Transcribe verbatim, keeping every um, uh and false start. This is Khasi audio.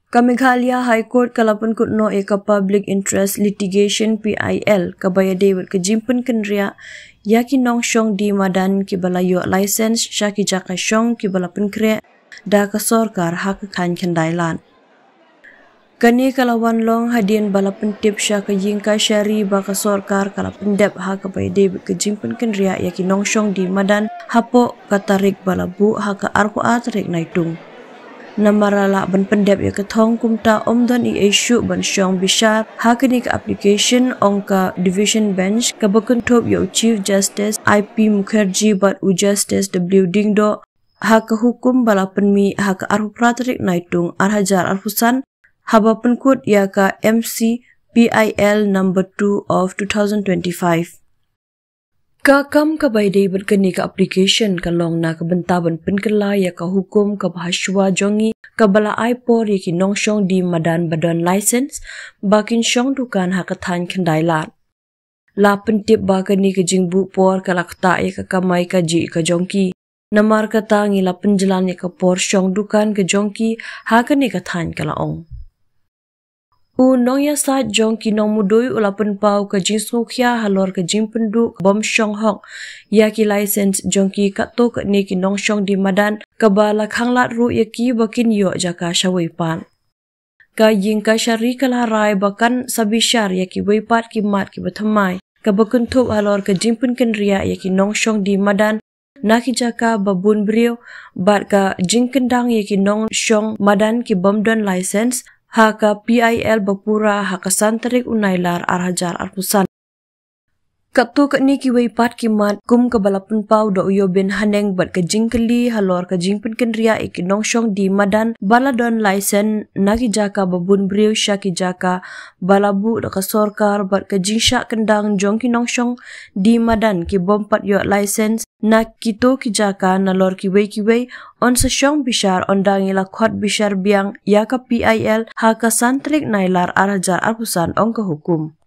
Ka Meghalaya High Court ka la pynkut noh ïa ka Public Interest Litigation, P I L, kaba ïadei bad ka jingpynkynriah ïa ki nongshong die madan kiba la ïoh license sha ki jaka shong kiba la pynkhreh da ka sorkar ha ka khain khyndai lad. Kane ka la wan long hadien ba la pyntip sha ka ïing kashari ba ka sorkar ka la pyndep ha kaba ïadei bad ka jingpynkynriah ïa ki nongshong die madan hapoh ka tarik ba la buh ha ka arphew ar tarik Naitung. Namar la lah ban pyndep ïa ka thong, kumta ym don ei ei shuh ban shong bishar ha kane ka application, ong ka Division Bench kaba kynthup ïa u Chief Justice I P Mukherjee bad u Justice W Diengdoh ha ka hukum ba la pynmih ha ka arphew phra tarik Naitung ar hajar arphew san, haba pynkut ïa ka M C P I L number two of two thousand twenty-five. Ka kam kaba ïadei bad kane ka application ka long na ka bynta ban pynkylla ïa ka hukum kaba ha shuwa jong ngi kaba la ai por ïa ki nongshong die madan ba don license ba kin shong dukan ha ka thain khyndai lad. La pyntip ba kane ka jingbuh por ka la ktah ïa ka kamai kajih ka jong ki. Namar kata ngi la pynjlan ïa ka por shong dukan ka jong ki ha kane ka thain, ka la ong. U nongïasaid jong ki nongmudui u la pynpaw ka jingsngewkhia halor ka jingpynduh bym shong hok ïa ki license jong ki katto katne ki nongshong die madan kaba la khanglad ruh ïa ki ba kin ïoh jaka shawei pat. Ka ïing kashari ka la rai ba kan sa bishar ïa kiwei pat ki mat kiba thymmai kaba kynthup halor ka jingpynkynriah ïa ki nongshong die madan na ki jaka ba bun briew bad ka jingkyndang ïa ki nongshong madan ki bym don license ha ka P I L ba pura ha ka san tarik u Nailar ar hajar arphew san. Katto katne kiwei pat ki mat kum kaba la pynpaw da u Yobin Haneng bad ka jingkylli halor ka jingpynkynriah ïa ki nongshong die madan ba la don license na ki jaka ba bun briew sha ki jaka ba la buh da ka sorkar bad ka jingshah kyndang jong ki nongshong die madan ki bym pat ïoh license na kito ki jaka nalor kiwei kiwei yn sa shong bishar ynda ngi la khot bishar biang ïa ka P I L ha ka san tarik Nailar ar hajar arphew san, ong ka hukum.